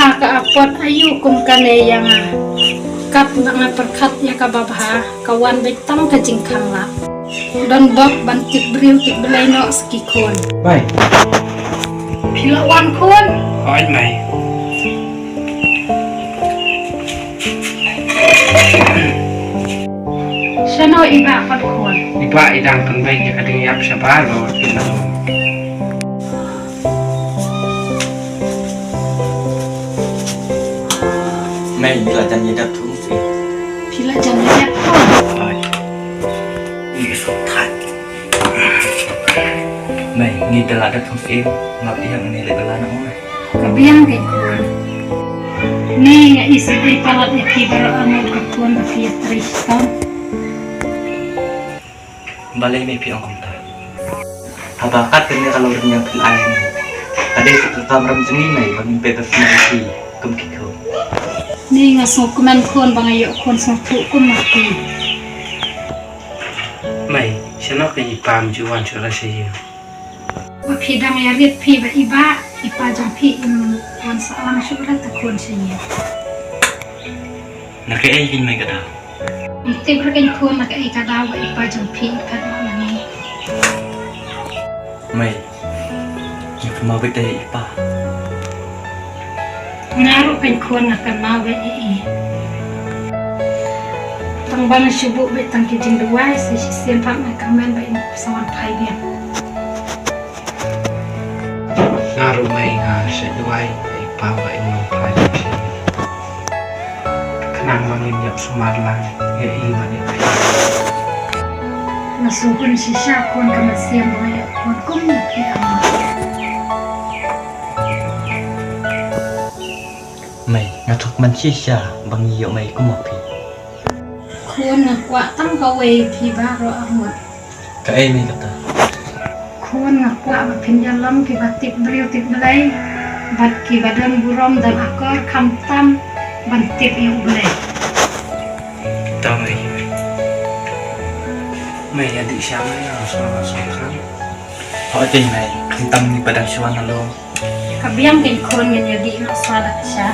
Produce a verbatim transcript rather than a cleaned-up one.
Ka apot aïu kum kane ïa nga. Katba nga pyrkhat ïa kaba bha, ka wan beit tang ka jingkhang lah. Don bok ban tip briew tip Blei noh sa ki khun. Mei. Phi la wan khun. Hooid mei. Shano i bah pat khun? I bah i dang pynbeit ïa ka ding ïap shabar ba wat pynlong. Mei, ngi la jan ïa dap thung sih. Phi la jan ïa dap thung. Ai. Ngi suk thait. Mei, ngi da la dap thung sih. Ngap ïa ngi leh bala na ong. Ka biang ka khun. Ni nga isih ai palat ïa phi baroh arngut ka khun ba phi ïa trei shitom. Balei mei phi ong kumta? Haba kat kane ka lawrynjang phi la ai ni. Ka dei ka kamram jong ngi mei ba ngin peit ba sngewthuh kum ki khun. Ni nga sngewkmen khun ba nga ïoh khun sngewthuh kum ma phi. Mei, shano ka i pam ju wan shu la sha ïing. Ba phi dang ïa rit phi ba i bah, i pa jong phi im wan sah lang shuh la ta khun sha ïing. Na kaei kein mei ka daw? Ym tip re kein khun na kaei ka daw ba i pa jong phi i phet ma ngi. Mei, ngi kynmaw beit ïa i pa. Nga ruh kein khun nga kynmaw beit ïa i. Tang ba nga shu buh beit tang ki jingduwai sa shisien pat nga kyrmen ba in sa wan phai biang. Nga ruh mei nga sa duwai ïa i pa ba in wan phai biang sha ïing. Khnang ba ngin ïap sumar lang ïa i bad ïa phi. Nga sngewhun shisha khun ka mynsiem ba nga ïoh khun kum ïa phi. Mei, nga thok man shisha ba ngi ïoh mei kum ma phi. Khun nga kwah tang kawei phi baroh arngut. Kaei mei kata? Khun nga kwah ba phin ïalam kiba tip briew tip Blei bad kiba don burom don akor khamtam ban tip ïa u Blei. To mei. Mei ïa dih sha mei ïa sngewbha sngewkhan. Hooid mei, khamtam ngi pa dang shuwa na lum. Ka biang kein khun ngin ïa dih noh shuwa da ka sha.